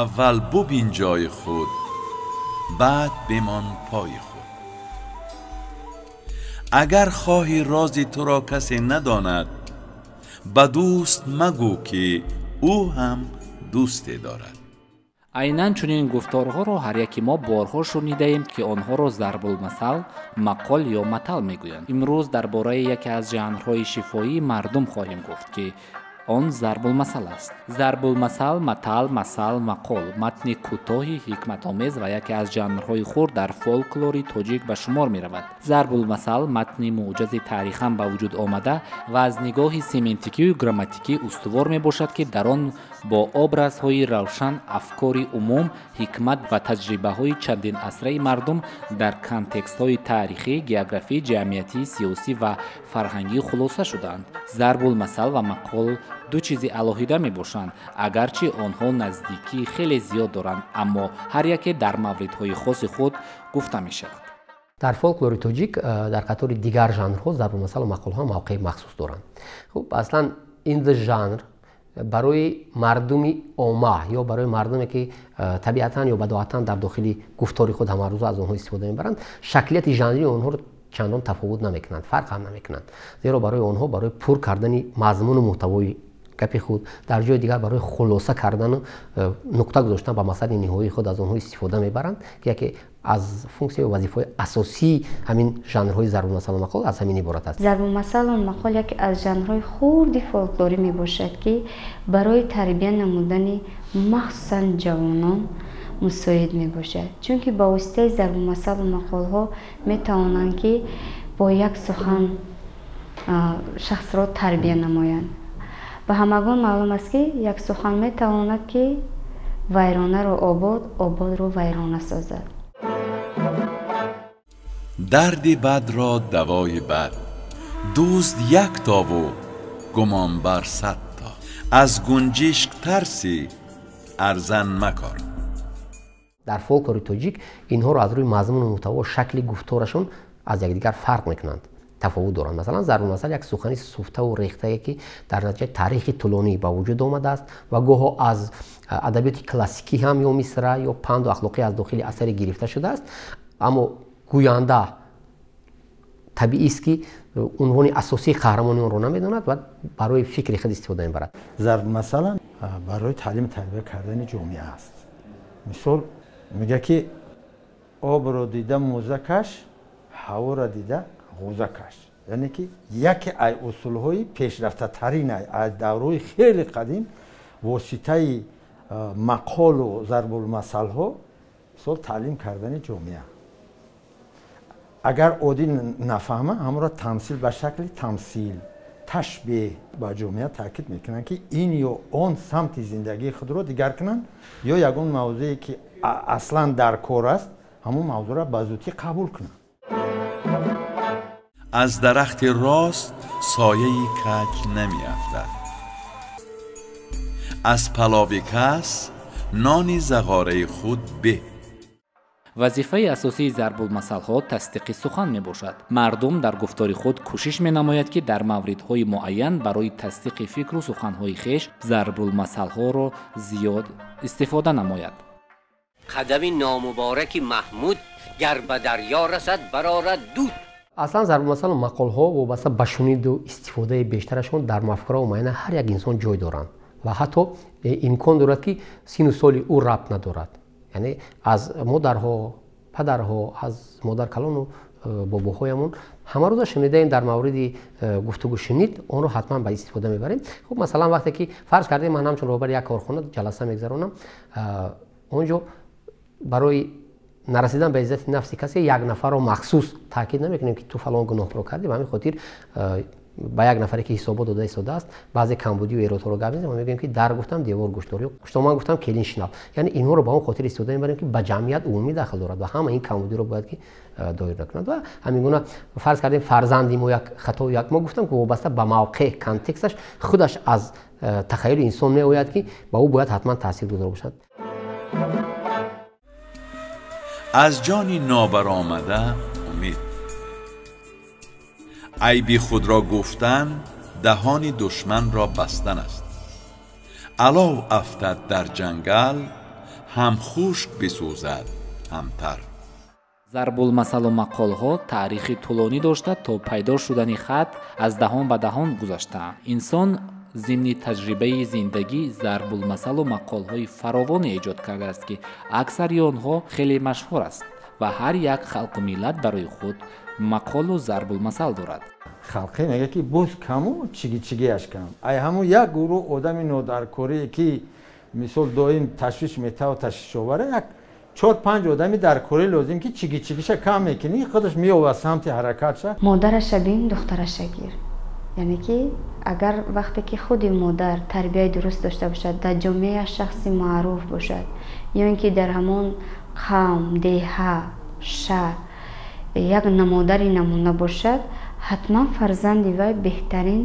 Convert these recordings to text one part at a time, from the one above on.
Аввал бубин ҷои худ, баъд бимон пои худ. Агар хоҳӣ рози туро касе надонад, ба дӯст магӯ, ки ӯ ҳам дӯсте дорад. Айнан чунин гуфторҳоро ҳар яки мо борҳо шунидаем, ки онҳоро зарбулмасал, мақол ё матал мегӯянд. Имрӯз дар бораи яке аз жанрҳои шифоии мардум хоҳем гуфт, ки он зарбулмасал аст. Зарбулмасал, матал, масал, мақол матни кӯтоҳи ҳикматомез ва яке аз жанрҳои хурд дар фолклори тоҷик ба шумор меравад. Зарбулмасал матни мӯъҷази таърихан ба вуҷуд омада ва аз нигоҳи семантикию грамматикӣ устувор мебошад, ки дар он бо образҳои равшан афкори умум, ҳикмат ва таҷрибаҳои чандинасраи мардум дар контекстҳои таърихӣ, географӣ, ҷамъиятӣ, сиёсӣ ва фарҳангӣ хулоса шудаанд. Зарбулмасал ва мақол ду чизи алоҳида мебошанд. Агарчи онҳо наздикии хеле зиёд доранд, аммо ҳар яке дар мавридҳои хоси худ гуфта мешавад. Дар фолклори тоҷик дар қатори дигар жанрҳо зарбулмасалу мақолҳо мавқеи махсус доранд. Хуб, аслан ин ду жанр барои мардуми омма ё барои мардуме, ки табиатан ё бадоҳатан дар дохили гуфтори худ ҳамарӯза аз онҳо истифода мебаранд, шаклияти жанрии онҳоро чандон тафовут намекунанд, фарқ ҳам намекунанд. Зеро барои онҳо барои пур кардани мазмуну муҳтавои гапи худ, дар ҷои дигар барои хулоса кардану нуқта гузоштан ба мақсади ниҳоии худ аз онҳо истифода мебаранд, ки яке аз функсия ва вазифаҳои асосии ҳамин жанрҳои зарбулмасалу мақол аз ҳамин иборат аст. Зарбулмасалу мақол яке аз жанрҳои хурди фолклорӣ мебошад, ки барои тарбия намудани махсусан ҷавонон мусоид мебошад, чунки ба воситаи зарбулмасалу мақолҳо метавонанд, ки бо як сухан шахсро тарбия намоянд. Ба ҳамагон маълум аст, ки як сухан метавонад, ки вайронаро обод, ободро вайрона созад. Дарди бадро давои бад, дӯст як тову гумонбар сад то. Аз гунҷишк тарсӣ, арзан макор. Дар фолклори тоҷик инҳоро аз рӯи мазмуну муҳтаво, шакли гуфторашон аз якдигар фарқ мекунанд, тафовут доранд. Масалан, зарбулмасал як сухани суфтаву рехтае, ки дар натиҷаи таърихи тӯлонӣ ба вуҷуд омадааст ва гоҳо аз адабиёти классикӣ ҳам ё мисра ё панду ахлоқӣ аз дохили асаре гирифта шудааст, аммо гӯянда табиист, ки унвони асосии қаҳрамони онро намедонад ва барои фикри худ истифода мебарад. Зарбулмасалан барои таълиму тарбия кардани ҷомеа аст. Мисол, мегӯяд, ки обро дида мӯза каш, ҳаворо дида ғӯза каш. Яъне ки яке аз усулҳои пешрафтатарин аз давраҳои хеле қадим воситаи мақолу зарбулмасалҳо, мисол, таълим кардани ҷомеа. Агар оддӣ нафаҳма, ҳамонро тамсил, ба шакли тамсил, ташбеҳ ба ҷомеа таъкид мекунанд, ки ин ё он самти зиндагии худро дигар кунанд ё ягон мавзӯе, ки аслан дар кор аст, ҳамон мавзӯъро ба зудӣ қабул кунанд. Аз дарахти рост сояи каҷ намеафтад. Аз палови кас нони зағораи худ беҳ. Вазифаи асосии зарбулмасалҳо тасдиқи сухан мебошад. Мардум дар гуфтори худ кӯшиш менамояд, ки дар мавридҳои муайян барои тасдиқи фикру суханҳои хеш зарбулмасалҳоро зиёд истифода намояд. Қадами номубораки Маҳмуд гар ба дарё расад, барорад дуд. Аслан зарбулмасалу мақолҳо вобаста ба шуниду истифодаи бештарашон дар мафкураву муайяна ҳар як инсон ҷой доранд ва ҳатто имкон дорад, ки сину соли ӯ рабт надорад. Яъне аз модарҳо, падарҳо, аз модаркалону бобоҳоямон ҳамарӯза шунидаем, дар мавриди гуфтугӯ шунид, онро ҳатман ба истифода мебарем. Хуб, масалан, вақте ки фарз кардем, ман ҳамчун роҳбари як корхона ҷаласа мегузаронам, он ҷо барои нарасидан ба иззати нафси касе як нафарро махсус таъкид намекунем, ки ту фалон гуноҳро кардӣ. Ба ҳамин хотир ба як нафаре, ки ҳисобот дода истодааст, баъзе камбудию эродҳоро гап мезанем ва мегӯем, ки дар гуфтам, девор гӯш дор, ё хуштоман гуфтам, келин шинав. Яъне инҳоро ба он хотир истифода мебарем, ки ба ҷамъият умумӣ дахл дорад ва ҳама ин камбудиро бояд ки доир накунад. Ва ҳамин гуна, фарз кардем, фарзанди мо як хато, як мо гуфтам, ки вобаста ба мавқеъ, контексташ худаш аз тахайюли инсон меояд, ки ба ӯ бояд ҳатман таъсир гузор бошад. Аз ҷони нобаромада умед. Айби худро гуфтан даҳони душманро бастан аст. Алов афтад дар ҷангал, Ҳам хушк бисӯзад, ҳам тар. Зарбулмасалу мақолҳо таърихи тӯлонӣ дошта, то пайдо шудани хат аз даҳон ба даҳон гузаштаанд. Инсон зимни таҷрибаи зиндагӣ зарбулмасалу мақолҳои фаровоне эҷод кардааст, ки аксари онҳо хеле машҳур аст ва ҳар як халқу миллат барои худ мақолу зарбулмасал дорад. Халқе мегӯяд, ки боз каму чиги-чигиаш кам. Ай ҳамун як гурӯҳ одами нодаркорие, ки мисол доим ташвиш метаву ташвишовара, як 4-5 одами даркорӣ лозим, ки чиги-чигиша кам мекунӣ, худаш меовад самти ҳаракатша. Модараша бин, духтараша гир. Яъне ки агар вақте ки худи модар тарбияи дуруст дошта бошад, дар ҷомеа шахси маъруф бошад, ё ин ки дар ҳамон қавм, деҳа, шаҳр як модари намуна бошад, ҳатман фарзанди вай беҳтарин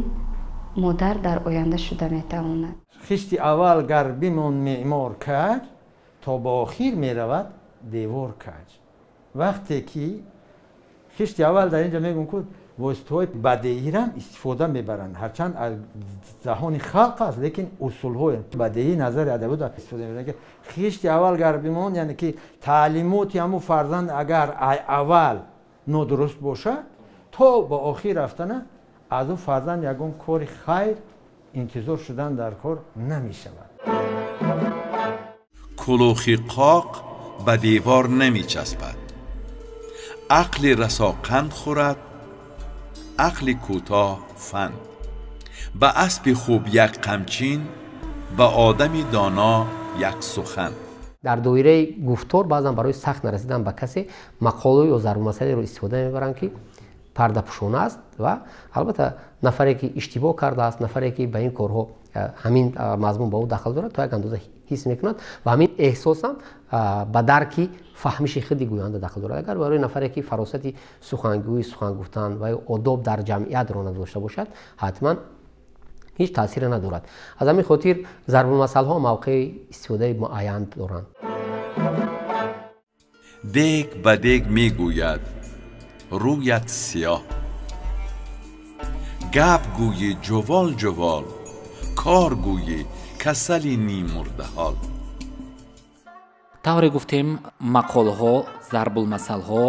модар дар оянда шуда метавонад. Хишти аввал гар бимон меъмор каҷ, то ба охир меравад девор каҷ. Вақте ки хишти аввал дар инҷа мегӯм, ку воситаҳои бадеирам истифода мебаранд, ҳарчанд аз заҳони халқ аст, лекин усулҳои бадеӣ назари адабиёт истифода мебаранд, ки хишти аввал гар бимон, яъне ки таълимоти ҳамун фарзанд агар ай аввал нодуруст бошад, то ба охир рафтана аз ӯ фарзанд ягон кори хайр интизор шудан дар кор намешавад. Кулухи қоқ ба девор намечаспад. Ақли расо қанд хӯрад, ақли кӯтоҳ фанд. Ба аспи хуб як қамчин, ба одами доно як сухан. Дар доираи гуфтор баъзан барои сахт нарасидан ба касе мақолу ё зарбулмасалеро истифода мебаранд, ки пардапӯшона аст, ва албатта нафаре ки иштибоҳ кардааст, нафаре ки ба ин корҳо ҳамин мазмун ба ӯ дахл дорад, то як андоза ҳис мекунад ва ҳамин эҳсосам ба дарки фаҳмиши худи гӯянда дахл дорад. Агар барои нафаре ки фаросати сухангӯӣ, сухан гуфтан ва ё одоб дар ҷамъиятро надошта бошад, ҳатман ҳеҷ таъсире надорад. Аз ҳамин хотир зарбулмасалҳо мавқеи истифодаи муайян доранд. Дег ба дег мегӯяд рӯят сиёҳ, гап гӯйӣ ҷувол ҷувол, кор гӯйӣ касали нимурдаҳол. Тавре гуфтем, мақолҳо, зарбулмасалҳо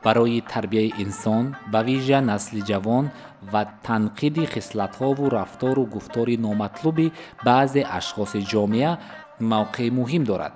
барои тарбияи инсон, ба вижа насли ҷавон ва танқиди хислатҳову рафтору гуфтори номатлуби баъзе ашхоси ҷомеа мавқеи муҳим дорад.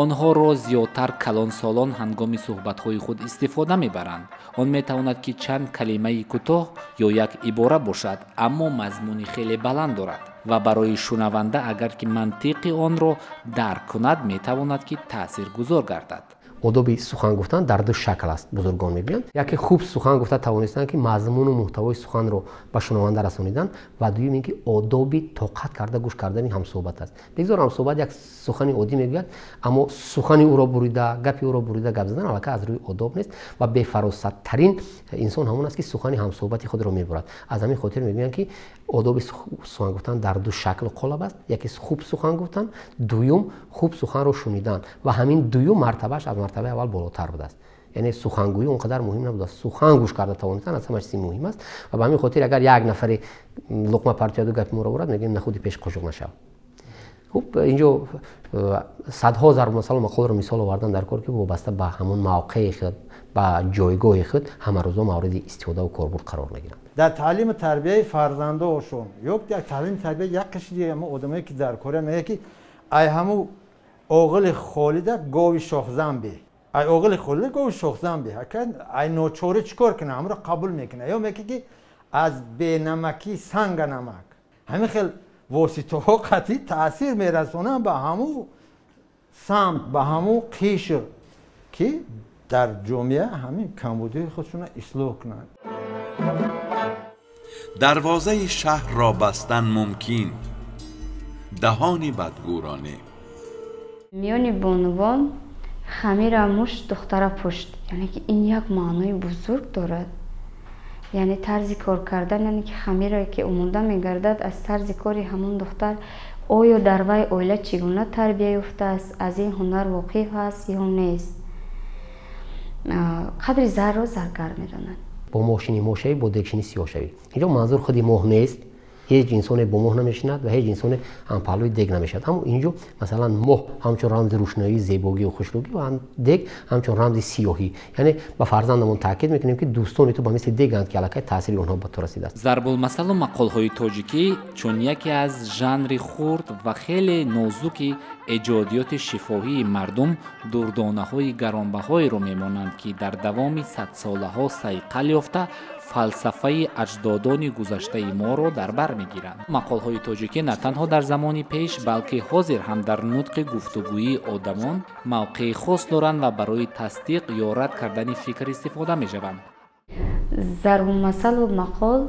Онҳоро зиёдтар калонсолон ҳангоми суҳбатҳои худ истифода мебаранд. Он метавонад, ки чанд калимаи кӯтоҳ ё як ибора бошад, аммо мазмуни хеле баланд дорад ва барои шунаванда, агар ки мантиқи онро дарк кунад, метавонад, ки таъсиргузор гардад. Одоби сухан гуфтан дар ду шакл аст, бузургон мебинанд. Яке хуб сухан гуфта тавонистанд, ки мазмуну муҳтавои суханро ба шунаванда расонидан, ва дуюм ин ки одоби тоқат карда гӯш кардани ҳамсӯҳбат аст. Бигзор ҳамсӯҳбат як сухани оддӣ мегӯяд, аммо сухани ӯро бурида, гапи ӯро бурида гап задан аллакай аз рӯи одоб нест ва бефаросаттарин инсон ҳамон аст, ки сухани ҳамсӯҳбати худро мебурад. Аз ҳамин хотир мегӯянд, ки одоби сухан гуфтан дар ду шаклу қолаб аст: яке хуб сухан гуфтан, дуюм хуб суханро шунидан, ва ҳамин дуюм мартабааш аз мартабаи аввал болотар будааст. Яъне сухангӯӣ он қадар муҳим набудааст, сухан гӯш карда тавонистан аз ҳама чизи муҳим аст. Ва ба ҳамин хотир агар як нафаре луқма партояду гапи моро бурад, мегӯем нахуди пеш қошуқ нашав. Хуб, инҷо садҳо зарбулмасалу мақолро мисол овардан дар кор, ки вобаста ба ҳамон мавқеи худ, ба ҷойгоҳи худ ҳамарӯзо мавриди истифодаву корбурд қарор мегиранд. Дар таълиму тарбияи фарзандошон ё дар таълиму тарбияи як қишри ҳамо одамое, ки дар кора, мегӯяд, ки ай ҳаму оғили холида гови шохзан бе, ай оғили холида гови шохзан бе. Ай ночорӣ чӣ кор кунад, ҳамро қабул мекунад. Ё мегӯяд, ки аз бенамакӣ санга намак. Ҳамин хел воситаҳо қатъӣ таъсир мерасонанд ба ҳаму самт, ба ҳаму қишр, ки дар ҷомеа ҳамин камбудиҳои худшонро ислоҳ кунанд. Дарвозаи шаҳрро бастан мумкин, даҳони бадгӯро не. Миёни бонувон хамира мушт, духтара пушт, яъне ки ин як маънои бузург дорад. Яъне тарзи кор кардан, яъне ки хамире ки омода мегардад аз тарзи кори ҳамон духтар, оё дар вай оила чӣ гуна тарбия ёфтааст, аз ин ҳунар воқиф аст ё нест. Қадри зарро заргар медонад. Бо моҳшинӣ моҳ шавӣ, бо дегшинӣ сиёҳ шавӣ. Инҷо манзур худи моҳ нест, Ҳеҷ инсоне бо моҳ намешинад ва ҳеҷ инсоне ҳампаҳлӯи дег намешавад. Ҳам инҷо масалан моҳ ҳамчун рамзи рӯшноӣ, зебогӣ ва хушрӯгӣ ва ҳам дег ҳамчун рамзи сиёҳӣ. Яъне ба фарзандамон таъкид мекунем, ки дӯстони ту ба мисли деганд, ки аллакай таъсири онҳо ба ту расидааст. Зарбулмасалу мақолҳои тоҷикӣ чун яке аз жанри хурд ва хеле нозуки эҷодиёти шифоҳии мардум дурдонаҳои гаронбаҳоеро мемонанд, ки дар давоми садсолаҳо сайқал ёфта фалсафаи аҷдодони гузаштаи моро дар бар мегиранд. Мақолҳои тоҷикӣ на танҳо дар замони пеш, балки ҳозир ҳам дар нутқи гуфтугӯии одамон мавқеи хос доранд ва барои тасдиқ ё рад кардани фикр истифода мешаванд. Зарбулмасалу мақол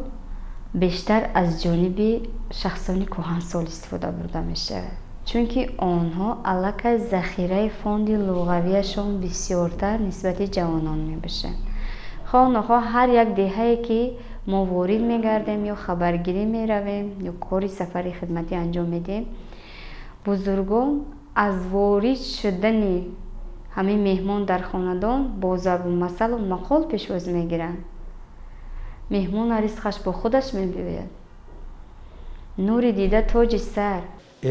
бештар аз ҷониби шахсони кӯҳансол истифода бурда мешавад, чунки онҳо аллакай захираи фонди луғавияшон бисёртар нисбати ҷавонон мебошанд. Хоҳ нохоҳ ҳар як деҳае ки мо ворид мегардем ё хабаргирӣ меравем ё кори сафари хидматӣ анҷом медиҳем, бузургон аз ворид шудани ҳамин меҳмон дар хонадон бо зарбулмасалу мақол пешвоз мегиранд. Меҳмона ризқаш бо худаш мебиёяд. Нури дида тоҷи сар.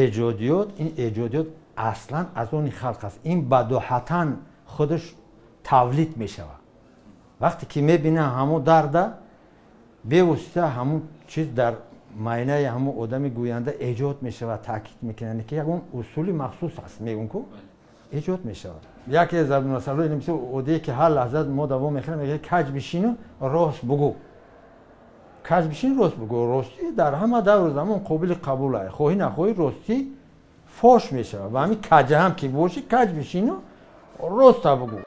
Эҷодиёт, ин эҷодиёт аслан аз они халқ аст. Ин бадоҳатан худаш тавлид мешавад. Вақте ки мебинам ҳамон дарда, бевосита ҳамон чиз дар майнаи ҳамон одами гӯянда эҷод мешавад, таъкид мекунанд, ки ягон усули махсус аст, мегӯм ку эҷод мешавад. Яке аз зарбулмасалҳои мисол одие ки ҳар лаҳза мо давом мехӯрем, мегӯяд каҷ бишину рост бугӯ. Каҷ бишин рост бугӯ. Ростӣ дар ҳама давру замон қобили қабул аст. Хоҳӣ нахоҳӣ ростӣ фош мешавад. Ва ҳамин каҷа ҳам ки бошӣ, каҷ бишину роста бугӯ.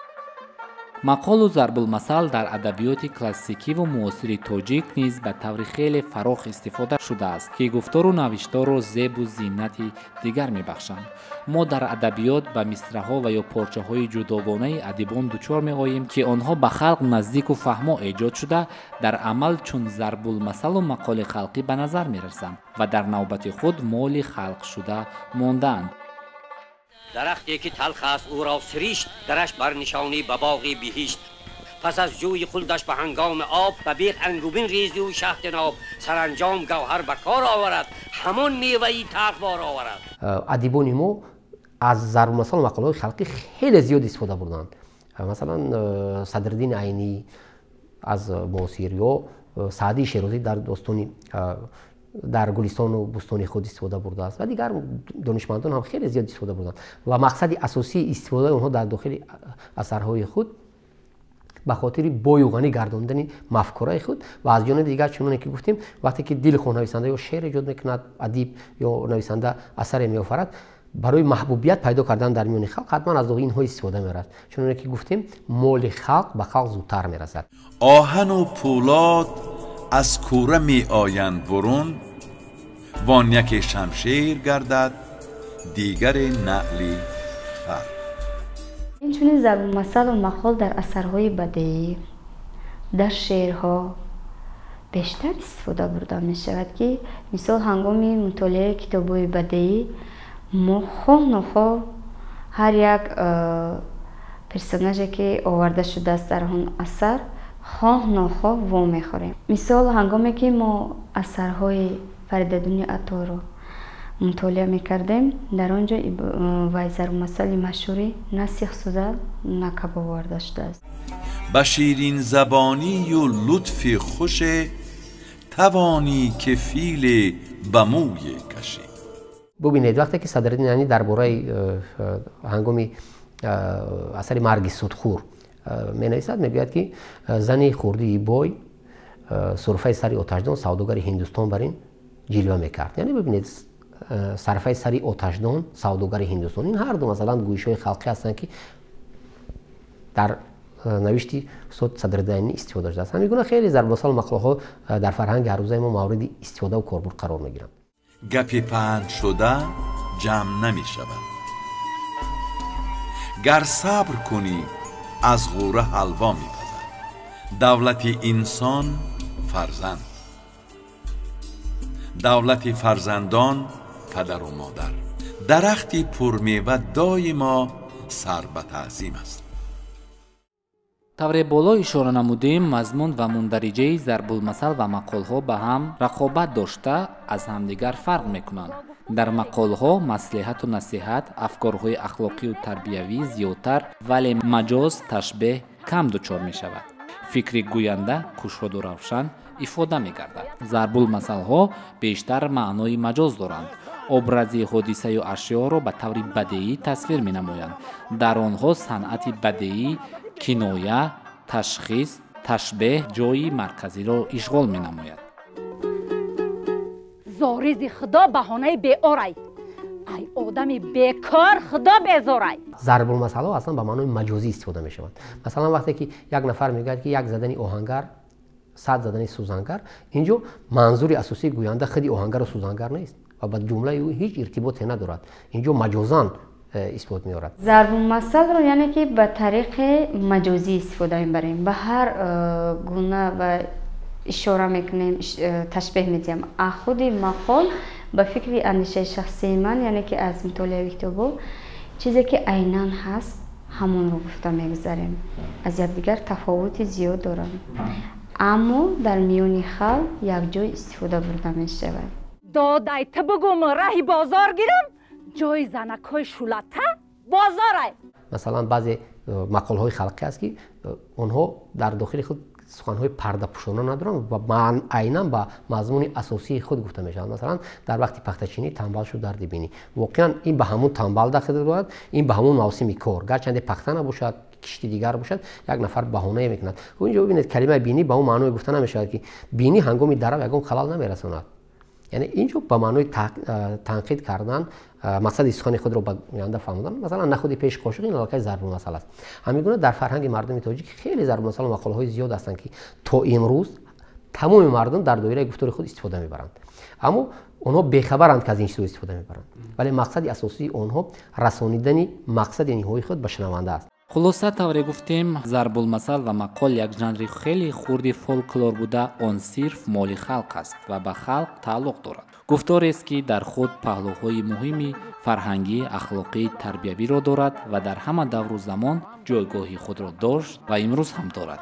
Мақолу зарбулмасал дар адабиёти классикиву муосири тоҷик низ ба таври хеле фарох истифода шудааст, ки гуфтору навишторро зебу зинати дигар мебахшанд. Мо дар адабиёт ба мисраҳо ва ё порчаҳои ҷудогонаи адибон дучор меоем, ки онҳо ба халқ наздику фаҳмо эҷод шуда, дар амал чун зарбулмасалу мақоли халқӣ ба назар мерасанд ва дар навбати худ моли халқ шуда мондаанд. Дарахте ки талх аст ӯро сиришт, дараш бар нишонӣ ба боғи биҳишт. Пас аз ҷӯи хулдаш ба ҳангоми об, ба бех ангубин резӣ ӯ шаҳди ноб. Саранҷом гавҳар ба кор оварад, ҳамон меваи талх бор оварад. Адибони мо аз зарбулмасал ва мақолҳои халқӣ хеле зиёд истифода бурданд. Масалан, Садриддин Айнӣ аз муосир ё Саъдии Шерозӣ дар достони дар Гулистону бӯстони худ истифода бурдааст ва дигар донишмандон ҳам хеле зиёд истифода бурданд. Ва мақсади асосии истифодаи онҳо дар дохили асарҳои худ ба хотири бою ғанӣ гардондани мафкураи худ ва аз ҷониби дигар, чуноне ки гуфтем, вақте ки дилхоҳ нависанда ё шеър эҷод мекунад, адиб ё нависанда асаре меофарад, барои маҳбубият пайдо кардан дар миёни халқ ҳатман аз инҳо истифода мебарад. Чуноне ки гуфтем, моли халқ ба халқ зудтар мерасад. Оҳану пӯлод аз кӯра меоянд бурун, вон яке шамшер гардад, дигаре наъли хар. Инчунин зарбулмасалу мақол дар асарҳои бадеӣ, дар шеърҳо бештар истифода бурда мешавад, ки мисол ҳангоми мутолиаи китобҳои бадеӣ мо хоҳ нохоҳ ҳар як персонаже ки оварда шудааст дар он асар, хоҳ нохоҳ вомехӯрем. Мисол ҳангоме ки мо асарҳои Фаридадуни Атторо мутолиа мекардем, дар он ҷо вай зарбулмасали машҳури на сих сӯзад, на кабоб оварда шудааст. Ба ширинзабонию лутфи хуше тавонӣ ки филе ба мӯе кашӣ. Бубинед, вақте ки Садриддин Айнӣ дар бораи ҳангоми асари марги судхӯр менависад, мегӯяд ки зани хурдии бой сурфаи сари оташдон савдогари ҳиндустон бар ин ҷилва мекард. Яъне бибинед, сарфаи сари оташдон, савдогари ҳиндустон, ин ҳар ду масалан гӯишҳои халқӣ ҳастанд, ки дар навишти устод Садриддин Айнӣ истифода шудааст. Ҳамин гуна хеле зарбулмасал мақолаҳо дар фарҳанги ҳаррӯзаи мо мавриди истифодаву корбурд қарор мегиранд. Гапи паҳн шуда ҷамъ намешавад. Гар сабр кунӣ, аз ғӯра ҳалво мепазад. Давлати инсон фарзанд, давлати фарзандон падару модар. Дарахти пурмева доимо сар ба таъзим аст. Тавре боло ишора намудем, мазмун ва мундариҷаи зарбулмасал ва мақолҳо ба ҳам рақобат дошта, аз ҳамдигар фарқ мекунанд. Дар мақолҳо маслиҳату насиҳат, афкорҳои ахлоқию тарбиявӣ зиёдтар, вале маҷоз, ташбеҳ кам дучор мешавад. Фикри гӯянда кушоду равшан ифода мегардад. Зарбулмасалҳо бештар маънои маҷоз доранд. Образи ҳодисаю ашёро ба таври бадеӣ тасвир менамоянд. Дар онҳо санъати бадеӣ, киноя, ташхис, ташбеҳ ҷойи марказиро ишғол менамояд. Зоризи худо баҳонаи беорай, ай одами бекор худо безорай. Зарбулмасалҳо аслан ба маънои маҷозӣ истифода мешаванд. Масалан, вақте ки як нафар мегӯяд, ки як задани оҳангар сад задани сӯзангар, инҷо манзури асосии гӯянда худи оҳангару сӯзангар нест ва ба ҷумлаи ӯ ҳеҷ иртиботе надорад. Инҷо маҷозан исбот меорад. Зарбулмасалро яъне ки ба тариқи маҷозӣ истифода мебарем, ба ҳар гуна ва ишора мекунем, ташбеҳ медиҳем. А худи мақол ба фикри андешаи шахсии ман, яъне ки аз мутолиаи китобҳо, чизе ки айнан ҳаст ҳамонро гуфта мегузарем. Аз якдигар тафовути зиёд доранд, аммо дар миёни халқ якҷой истифода бурда мешавад. Додай ту бугум раҳи бозор гирам, ҷои занакҳои шулата бозорай. Масалан, баъзе мақолҳои халқӣ аст, ки онҳо дар дохили худ суханҳои пардапӯшона надоранд ва айнан ба мазмуни асосии худ гуфта мешаванд. Масалан, дар вақти пахтачинӣ танбал шуд дарди бинӣ. Воқеан ин ба ҳамун танбал дахл дорад, ин ба ҳамун мавсими кор, гарчанде пахта набошад, кишти дигар бошад, як нафар баҳонае мекунад. Инҷо бибинед, калимаи бинӣ ба он маъное гуфта намешавад, ки бинӣ ҳангоми дарав ягон халал намерасонад. Яъне инҷо ба маънои танқид кардан, мақсади сухани худро ба гӯянда фаҳмодан. Масалан, нахуди пеши қошуқ ин аллакай зарбулмасал аст. Ҳамин гуна дар фарҳанги мардуми тоҷик хеле зарбулмасалу мақолҳои зиёд ҳастанд, ки то имрӯз тамоми мардум дар доираи гуфтори худ истифода мебаранд, аммо онҳо бехабаранд, ки аз ин чизҳо истифода мебаранд, вале мақсади асосии онҳо расонидани мақсади ниҳоии худ ба шунаванда аст. Хулоса, тавре гуфтем, зарбулмасал ва мақол як жанри хеле хурди фолклор буда, он сирф моли халқ аст ва ба халқ тааллуқ дорад. Гуфторест, ки дар худ паҳлӯҳои муҳими фарҳангӣ, ахлоқӣ, тарбиявиро дорад ва дар ҳама давру замон ҷойгоҳи худро дошт ва имрӯз ҳам дорад.